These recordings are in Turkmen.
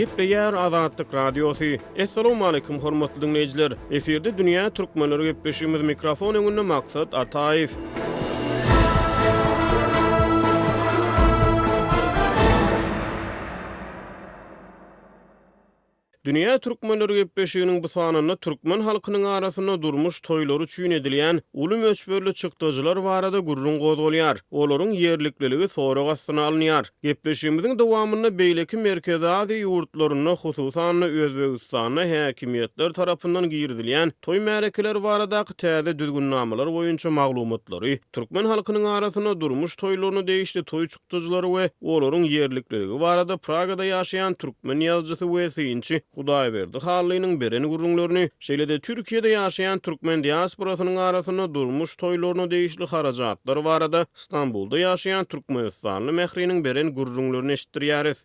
Gepleýär Azatlyk Radiosy. Assalamualaikum hormatly diňleýjiler. Efirde dünýä türkmenleri gepleşigimiz mikrofon öňünde Maksat Ataýew. Dünýä türkmenleri gepleşiginiň bu sanynda türkmen halkynyň arasynda durmuş toýlary üçin edilýän uly möçberli çykdajylar barada gürrüň gozgalýar, olaryň ýerlikliligi sorag astyna alynýar. Gepleşigimiziň dowamynda beýleki Merkezi Aziýa ýurtlarynda, hususan-da, Özbegistanda häkimiýetler tarapyndan girizilýän toý märekeleri baradaky täze düzgünnamalar boýunça maglumatlary, türkmen halkynyň arasynda durmuş toýlaryna degişli toý çykdajylary we olaryň ýerlikliligi barada Pragada ýaşaýan türkmen ýazyjysy we synçy Hudaýberdi Hallynyň beren gürrüňlerini, şeýle-de Türkiýede ýaşaýan türkmen diasporasynyň arasynda durmuş toýlaryna degişli harajatlar barada Stambulda ýaşaýan türkmenistanly Mähriniň beren gürrüňlerini eşitdirýäris.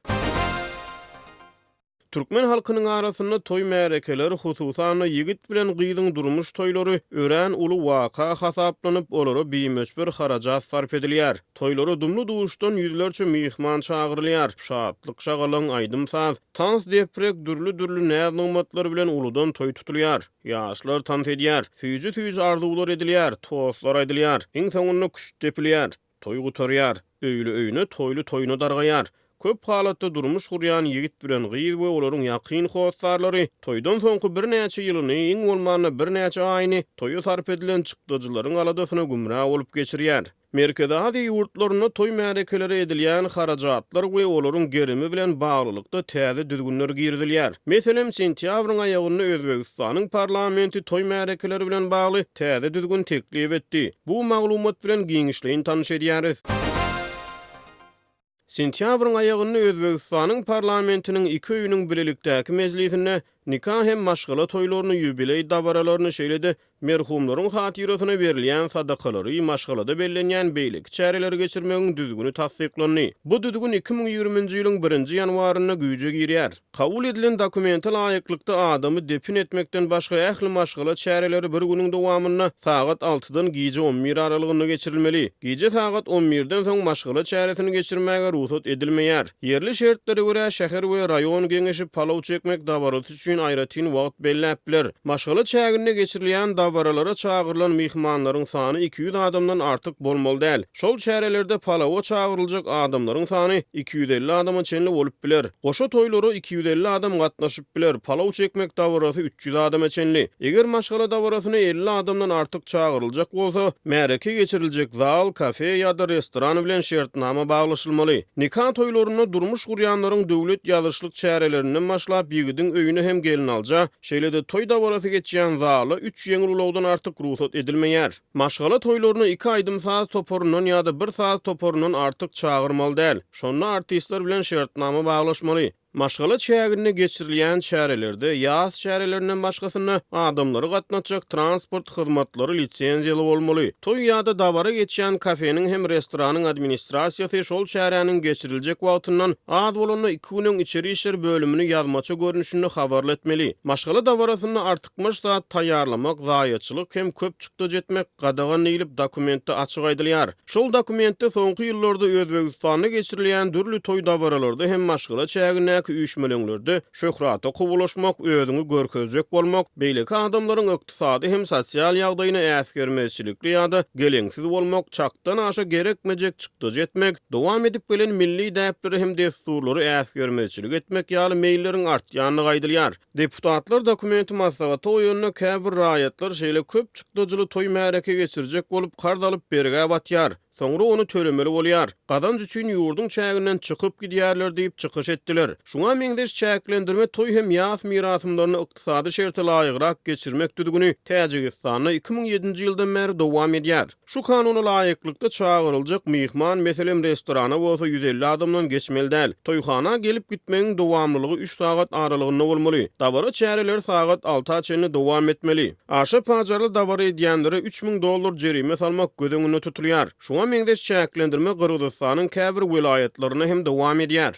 Türkmen halkynyň arasynda toý-märekeler, hususan-da, ýigit bilen gyzyň durmuş toýlary örän uly waka hasaplanyp, olara bimöçber harajat sarp edilýär. Toýlara dumly-duşdan ýüzlerçe myhman çagyrylýar. Şatlyk-şagalaň, aýdym-saz, tans-deprek, dürli-dürli näz-nygmatlar bilen uludan toý tutulýar. Ýaşlar tans edýär, süýji-süýji arzuwlar edilýär, tostlar aýdylýar. Iň soňunda küşt depilýär. Toý gutarýar. Öýli öýüne, toýly toýuna dargaýar. Köp halatda durmuş gurýan ýigit bilen gyz we olaryň ýakyn hossarlary toýdan soňky birnäçe ýylyny, iň bolmanda birnäçe aýyny toýa sarp edilen çykdajylaryň aladasyna gümra bolup geçirýär. Merkezi Aziýa ýurtlarynda toý-märekelere edilýän harajatlar we olaryň gerimi bilen baglylykda täze düzgünler girizilýär. Meselem, sentýabryň aýagynda Özbegistanyň parlamenti toý-märekeleri bilen bagly täze düzgün teklip etdi. Bu maglumat bilen giňişleýin tanyş edýäris. Sentýabryň aýagynda Özbegistanyň parlamentiniň iki öýüniň bilelikdäki mejlisinde nika hem maşgala toýlaryny, ýubileý dabaralaryny, şeýle-de merhumlaryň hatyrasyna berilýän sadakalary, maşgalada bellenýän beýleki çäreleri geçirmegiň düzgüni tassyklandy. Bu düzgün 2020-nji ýylyň birinji ýanwarynda güýje girýär. Kabul edilen dokumente laýyklykda, adamy depin etmekden başga ähli maşgala çäreleri bir günüň dowamynda sagat altydan gije on bir aralygynda geçirilmeli. Gije sagat on birden soň maşgala çäresini geçirmäge rugsat edilmeýär. Ýerli şertlere görä, şäher we raýon geňeşi palaw çekmek dabarasy üçin aýratyn wagt belläp biler. Maşgala çäginde geçirilýän dabaralara çagyrylan myhmanlaryň sany 200 adamdan artyk bolmaly däl. Şol çärelerde palawa çagyryljak adamlaryň sany 250 adama çenli bolup biler. Goşa toýlara 250 adam gatnaşyp biler, palaw çekmek dabarasy 300 adama çenli. Eger maşgala dabarasyna 50 adamdan artyk çagyryljak bolsa, märeke geçiriljek zal, kafe ýa-da restoran bilen şertnama baglaşylmaly. Nika toýlarynda durmuş gurýanlaryň döwlet ýazyşlyk çärelerinden başlap ýigidiň öýüne hem gelnalja, şeýle-de toý dabarasy geçýän zala üç ýeňil ulagdan artyk rugsat edilmeýär. Maşgala toýlaryna iki aýdym-saz toparyndan ýa-da bir saz toparyndan artyk çagyrmaly däl. Şonda artistler bilen şertnama baglaşmaly. Maşgala çäginde geçirilýän çärelerde, ýas çärelerinden başgasynda, adamlary gatnatjak transport hyzmatlary lisenziýaly bolmaly. Toý ýa-da dabara geçýän kafeniň hem restoranyň administrasiýasy şol çäräniň geçiriljek wagtyndan az bolanda iki gün öň içeri işler bölümini ýazmaça görnüşinde habarly etmeli. Maşgala dabarasynda artykmaç zat taýýarlamak, zaýaçylyk hem köp çykdajy etmek gadagan diýlip, dokumentde açyk aýdylýar. Şol dokumentde soňky ýyllarda Özbegistanda geçirilýän dürli toý-dabaralarda hem maşgala çägindäki üýşmeleňlerde şöhrata kowalaşmak, özüňi görkezjek bolmak, beýleki adamlaryň ykdysady hem sosial ýagdaýyna äsgermezçilikli ýa-da geleňsiz bolmak, çakdan aşa gerekmejek çykdajy etmek, dowam edip gelen milli däpleri hem dessurlary äsgermezçilik etmek ýaly meýilleriň artýandygy aýdylýar. Deputatlar dokumenti maslahata goýanda käbir raýatlar şeýle köp çykdajyly toý-märeke geçirjek bolup karz alyp bergä batýar, soňra ony tölemeli bolýar, gazanç üçin ýurduň çäginden çykyp gidýärler diýip çykyş etdiler. Şuňa meňzeş çäklendirme toý hem ýas mirasymlaryny ykdysady şerte laýygrak geçirmek düzgüni Täjigistanda 2007-nji ýyldan bäri dowam edýär. Şu kanuna laýyklykda çagyryljak myhman, meselem, restorana bolsa 150 adamdan geçmeli däl. Toýhana gelip-gitmegiň dowamlylygy üç sagat aralygynda bolmaly. Dabara çäreleri sagat alta çenli dowam etmeli. Aşa pajarly dabara edýänlere 3000 dollar jerime salmak göz öňünde tutulýar. Şuňa meňzeş çäklendirme Gyrgyzystanyň käbir welaýatlarynda hem dowam edýär.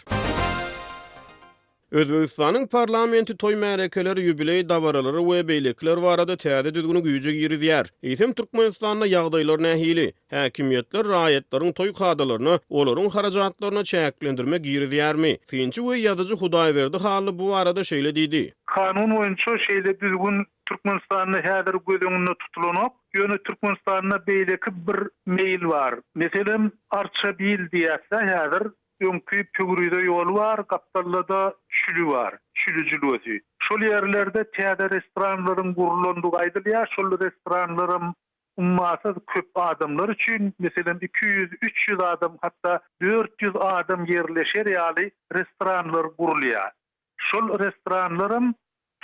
Özbegistanyň parlamenti toý-märekeler, ýubileý dabaralary we beýlekiler barada täze düzgüni güýje girizýär. Eýsem, Türkmenistanda ýagdaýlar nähili? Häkimiýetler raýatlaryň toý kadalaryna, olaryň harajatlaryna çäklendirme girizýärmi? Synçy we ýazyjy Hudaýberdi Hally bu barada şeýle diýdi. Kanun boýunça şeýle düzgün Türkmenistanda häzir göz öňünde tutulanok. Ýöne Türkmenistanda beýleki bir meýil bar. Meselem, Arçabil diýýäs-dä häzir, öňki Pöwrize ýoly bar, gapdalda-da Çüli bar, Çüli jülgesi. Şol ýerlerde täze restoranlaryň gurlandygy aýdylýar, şol restoranlaram ummasyz köp adamlar üçin, meselem, 200, 300 adam, hatda 400 adam ýerleşer ýaly restoranlar gurulýar. Şol restoranlaram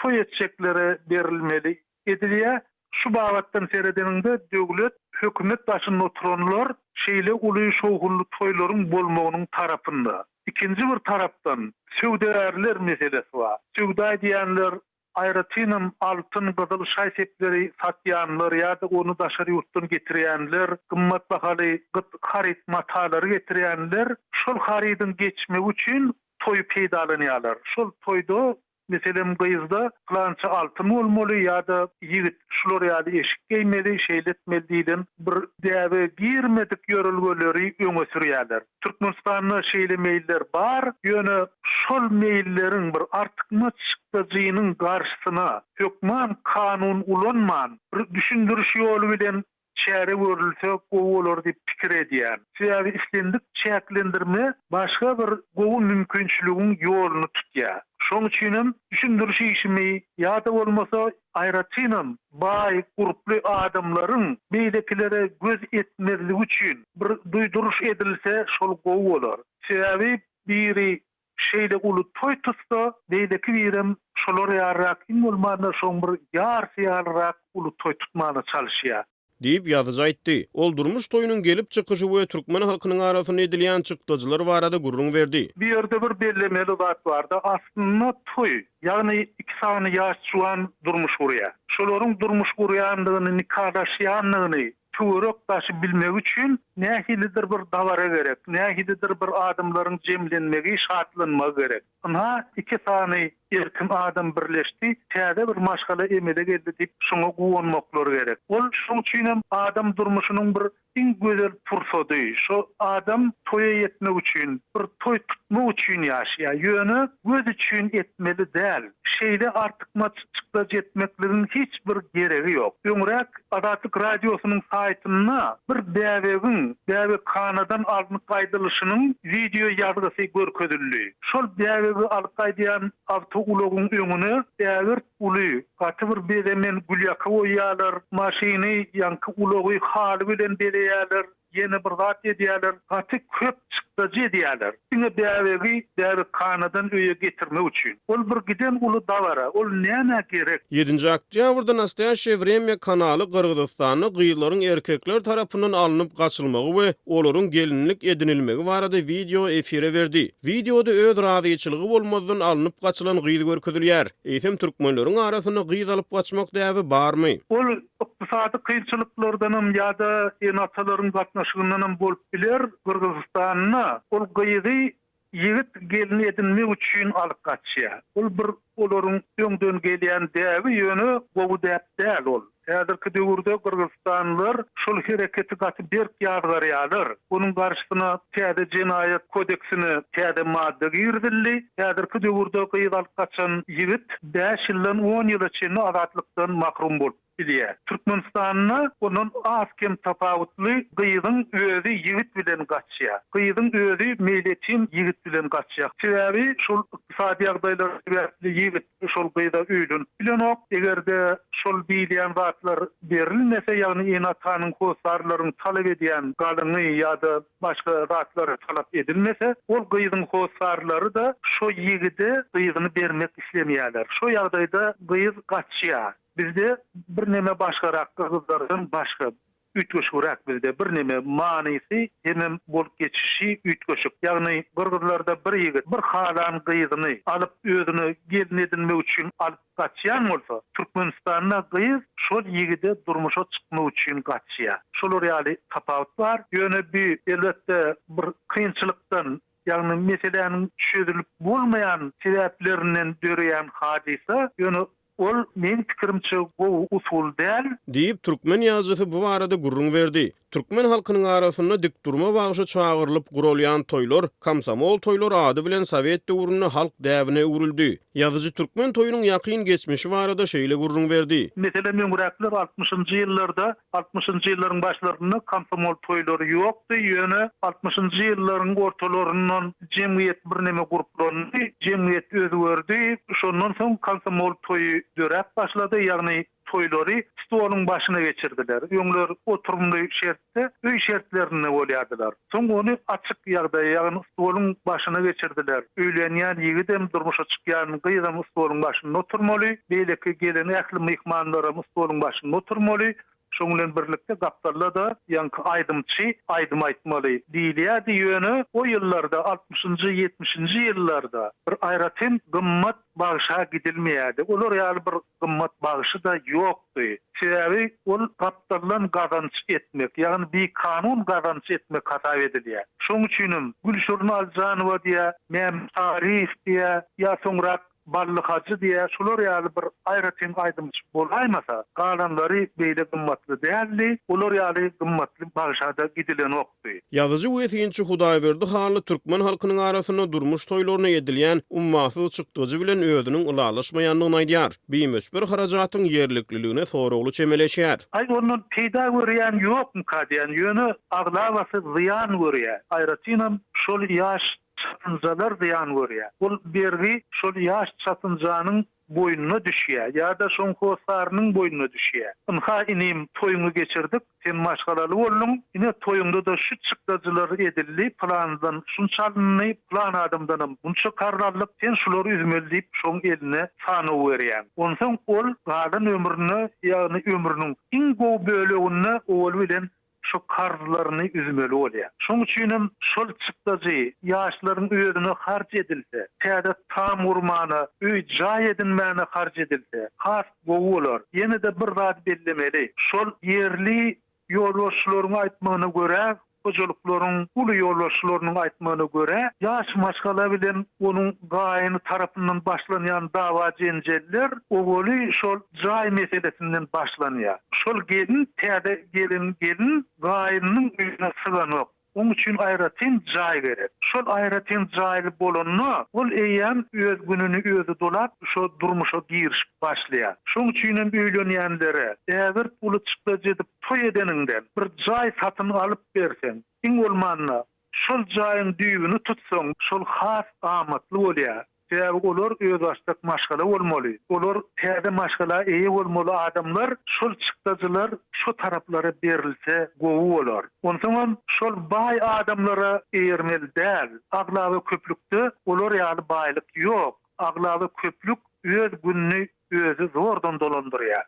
toý etjeklere berilmeli edilýär. Şu babatdan seredeniňde döwlet, hökümet başynda oturanlar şeýle uly şowhunly toýlaryň bolmagynyň tarapynda. Ikinji bir tarapdan söwdagärler meselesi bar. Söwda edýänler, aýratynam altyn, gyzyl şaý-sepleri satýanlar ýa-da ony daşary ýurtdan getirýänler, gymmat bahaly gyt haryt matalary getirýänler şol harydyň geçmegi üçin toýy peýdalanýarlar. Şol toýda, meselem, gyzda pylança altyn bolmaly ýa-da ýigit şular ýaly eşik geýmeli, şeýle etmeli diýlen bir däbe girmedik ýörelgeleri öňe sürýärler. Türkmenistanda şeýle meýiller bar, ýöne şol meýilleriň bir artykmaç çykdajynyň garşysyna hökman kanun ulanman, bir düşündiriş ýoly bilen çäre görülse gowy bolar diýip pikir edýän. Sebäbi islendik çäklendirme başga bir gowy mümkinçiligiň ýoluny tutýar. Şoň üçinem düşündiriş işimi ýa-da bolmasa aýratynam baý, gurply adamlaryň beýlekilere göz etmezligi üçin bir duýduryş edilse şol gowy bolar. Sebäbi biri şeýle uly toý tutsa, beýleki birem şolar ýalyrak, iň bolmanda şoň bir ýarsy ýalyrak uly toý tutmana çalyşýar. Diýip, ýazyjy aýtdy. Ol durmuş toýunyň gelip çykyşy we türkmen halkynyň arasynda edilýän çykdajylar barada gürrüň berdi. Bu ýerde bir bellemeli zat bar-da, aslynda toý, ýagny iki sany ýaş juwan durmuş gurýar. Şolaryň durmuş gurýandygyny, nikalaşýandygyny töwerek-daşy bilmegi üçin nähilidir bir dabara gerek, nähilidir bir adamlaryň jemlenmegi, şatlanmagy gerek. Ynha, iki sany erkin adam birleşdi, täze bir maşgala emele geldi diýip, şoňa guwanmaklary gerek. Ol şoň üçinem adam durmuşynyň bir iň gözel pursady. Şo adam toýa ýetmek üçin, bir toý tutmak üçin ýaşaýar. Ýöne göz üçin etmeli däl. Şeýle artykmaç çykdajy etmekligiň hiç bir geregi ýok. Öňräk Azatlyk Radiosynyň saýtynda bir bäbegiň bäbekhanadan alnyp gaýdylyşynyň wideo ýazgysy görkezildi. Şol bäbegi alyp gaýdýan awtoulagyň öňüne ägirt uly, gaty bir bezemen gülýaka goýýarlar, maşyny, ýaňky ulagy haly bilen bezeýärler. Ýene bir zat edýärler, gaty köp çykdajy edýärler. Diňe bäbegi bäbekhanadan öýe getirmek üçin. Ol bir giden uly dabara, ol nämä gerek? Ýedinji oktýabrda Nastoýaşşeýe Wremýa kanaly Gyrgyzystanda gyzlaryň erkekler tarapyndan alnyp gaçylmagy we olaryň gelinlik edinilmegi barada wideo efire berdi. Wideoda öz razyçylygy bolmazdan alnyp gaçylan gyz görkezilýär. Eýsem türkmenleriň arasynda gyz alyp gaçmak däbi barmy? Ol Ykdysady kynçylyklardanam ýa-da ene-atalaryň gatnaşygyndanam bolup biler, Gyrgyzystanda ol gyzy ýigit gelin edinmek üçin alyp gaçýar. Ol bir olaryň öňden gelýän däbi, ýöne gowy däp däl ol. Häzirki döwürde gyrgyzystanlylar şol hereketi gaty berk ýazgarýarlar. Onuň garşysyna täze jenaýat kodeksine täze madda girizildi. Häzirki döwürde gyz alyp gaçan ýigit bäş ýyldan on ýyla çenli azatlykdan mahrum bolup bilýär. Türkmenistanda ondan az-kem tapawutly gyzyň özi ýigit bilen gaçýar. Gyzyň özi meýletin ýigit bilen gaçýar. Sebäbi şol ykdysady ýagdaýlar sebäpli ýigit şol gyza öýlenip bilenok. Eger-de şol diýilýän zatlar berilmese, ýagny ene-atanyň, hossarlaryň talap edýän galyňy ýa-da başga zatlar talap edilmese, ol gyzyň hossarlary-da şo ýigide gyzyny bermek islemeýärler. Şo ýagdaýda gyz gaçýar. Bizde birneme başgarak, gyrgyzlardan başga, üýtgeşigräk bizde birneme manysy hemem bolup geçişi üýtgeşik. Ýagny gyrgyzlarda bir ýigit bir halan gyzyny alyp özüne gelin edinmek üçin alyp gaçýan bolsa, Türkmenistanda gyz şol ýigide durmuşa çykmak üçin gaçýar. Şolar ýaly tapawut bar. Ýöne bi elbetde bir kynçylykdan. Ýagny meseläniň çözülip bolmaýan sebäplerinden döreýän hadysa, ýöne ol meň pikirimçe gowy usul däl. Diýip, türkmen ýazyjysy bu barada gürrüň berdi. Türkmen halkynyň arasynda dikdurma bagşy çagyrylyp guralýan toýlar komsomol toýlary ady bilen sowet döwründe halk däbine öwrüldi. Ýazyjy türkmen toýunyň ýakyn geçmişi barada şeýle gürrüň berdi. Meselem, öňräkler altmyşynjy ýyllarda Altmyşynjy ýyllaryň başlarynda komsomol toýlary ýokdy, ýöne altmyşynjy ýyllaryň ortalaryndan jemgyýet birneme gurplandy, jemgyýet özgerdi, şondan soň komsomol toýy döräp başlady, ýagny toýlary stoluň başyna geçirdiler. Öňler oturymly şertde, öý şertlerinde bolýardylar. Soň ony açyk ýagdaýa, ýagny stoluň başyna geçirdiler. Öýlenýän ýigidem, durmuşa çykýan gyzam stoluň başynda oturmaly, beýleki gelen ähli myhmanlaram stoluň başynda oturmaly. Şoň bilen birlikde gapdalda-da ýaňky aýdymçy aýdym aýtmaly diýilýärdi. Ýöne o ýyllarda, altmyşynjy, ýetmişinji ýyllarda bir aýratyn gymmat bagşa gidilmeýärdi. Olar ýaly bir gymmat bagşy-da ýokdy. Sebäbi ol gapdaldan gazanç etmek, ýagny bikanun gazanç etmek hasap edilýär. Şoň üçinem Gülşirin Aljanowa diýä, Mämmet Saryýew diýä, ýa soňrak Bally Hajy diýä, şular ýaly bir aýratyn aýdymçy bolaýmasa, galanlary beýle gymmatly däldi, olar ýaly gymmatly bagşa-da gidilenokdy. Ýazyjy we synçy Hudaýberdi Hally türkmen halkynyň arasynda durmuş toýlaryna edilýän ummasyz çykdajy bilen özüniň ylalaşmaýandygyny aýdýar. Bimöçber harajatyň ýerlikliligine soragly çemeleşýär. Aý ondan peýda görýän ýokmyka diýän, ýöne aglabasy zyýan görýär. Aýratynam şol ýaş çatynjalar zyýan görýär. Ol bergi şol ýaş çatynjanyň boýnuna düşýär ýa-da şoň hossarynyň boýnuna düşýär. Ynha inim, toýuňy geçirdik, sen maşgalaly bolduň, ine toýuňda-da şu çykdajylar edildi, pylanydan şunça alyndy, pylan adamdanam munça karz aldyk, sen şulary üzmeli diýip şoň eline sanaw berýäň. Onsoň ol galan ömründe, ýagny ömrüniň iň gowy böleginde owal bilen şo karzlaryny üzmeli bolýar. Şoň üçinem şol çykdajy ýaşlaryň özüne harç edilse, täze tam gurmana, öý-jaý edinmäne harç edilse, has gowy bolar. Ýene-de bir zady bellemeli, şol ýerli ýolbaşçylaryň aýtmagyna görä, hojalyklaryň uly ýolbaşçylarynyň aýtmagyna görä, ýaş maşgala bilen onuň gaýyny tarapyndan başlanýan dawa-jenjeller owaly şol jaý meselesinden başlanýar. Şol gelin täze gelen gelin gaýynynyň öýüne syganok. Oň üçin aýratyn jaý gerek. Şol aýratyn jaýly bolanda ol eýýäm öz gününi özi dolap şo durmuşa girişip başlaýar. Şoň üçinem öýlenýänlere ägirt uly çykdajy edip toý edeniňden bir jaý satyn alyp berseň, iň bolmanda şol jaýyň düýbüni tutsaň şol has amatly bolýar. Sebäbi olar özbaşdak maşgala bolmaly. Olar täze maşgala eýe bolmaly adamlar şol çykdajylar şo taraplara berilse gowy bolar. Onsoňam şol baý adamlara eýermeli däl. Aglaba köplükde olar ýaly baýlyk ýok. Aglaba köplük öz gününi özi zordan dolandyrýar.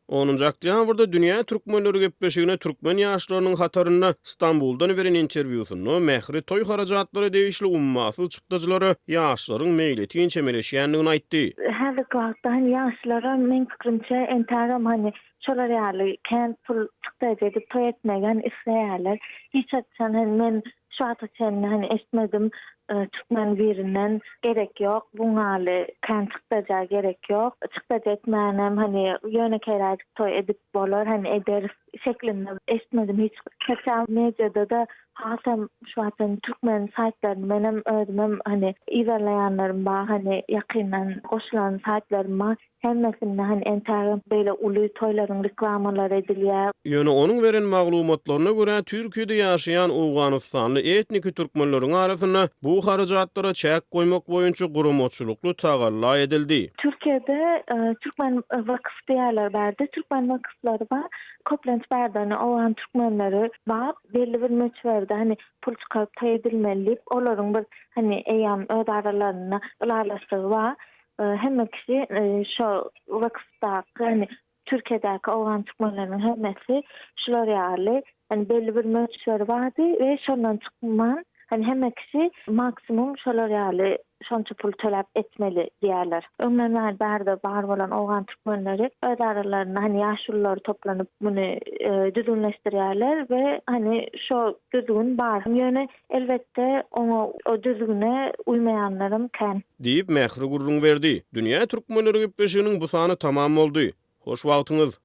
Onunjy oktýabrda Dünýä türkmenleri gepleşigine türkmen ýaşlarynyň hatarynda Stambuldan beren interwýusynda Mähri toý harajatlary degişli ummasyz çykdajylara ýaşlaryň meýletin çemeleşýändigini aýtdy. Häzirki wagtda hani ýaşlaram meň pikirimçe entägem hani şolar ýaly kän pul çykdajy edip toý etmegi hani isleýärler. Hiç haçan hani men Şu wagta çenli hani eşitmedim türkmen birinden gerek ýok buňaly kän çykdaja gerek ýok çykdajy etmänem hani ýönekeýräjik toý edip bolar hani ederis şeklinde eşitmedim hiç sosial mediada-da hasam şu wagt hani türkmen saýtlaryny menem özümem hani yzarlaýanlarym bar hani ýakyndan goşulan saýtlarym bar Hemmesinde hani entägem beýle uly toýlaryň reklamalary edilýär. Ýöne onuň beren maglumatlaryna görä, Türkiýede ýaşaýan owganystanly etniki türkmenleriň arasynda bu harajatlara çäk goýmak boýunça guramaçylykly tagalla edildi. Türkiýede türkmen wakyf diýýärler bärde, türkmen wakyflary bar. Köplenç bärde hani owgan türkmenleri bar. Belli bir möçberde hani pul çykaryp toý edilmeli diýip, olaryň bir hani eýýäm öz aralarynda ylalaşygy bar. Hemme kişi şo wakyfdaky ýagny Türkiýedäki owgan türkmenleriniň hemmesi şular ýaly ýagny belli bir möçberi bardy we şondan çykman ýagny hemme kişi maksimum şolar ýaly. şonça pul töläp etmeli diýýärler. Öňden bäri bärde bar bolan owgan türkmenleri öz aralarynda hani ýaşulular toplanyp muny düzgünleşdirýärler we hani şo düzgün bar. Ýöne elbetde oňa o düzgüne uýmaýanlaram kän. Diýip, Mähri gürrüň berdi. Dünýä türkmenleri gepleşiginiň bu sany tamam boldy. Hoş wagtyňyz!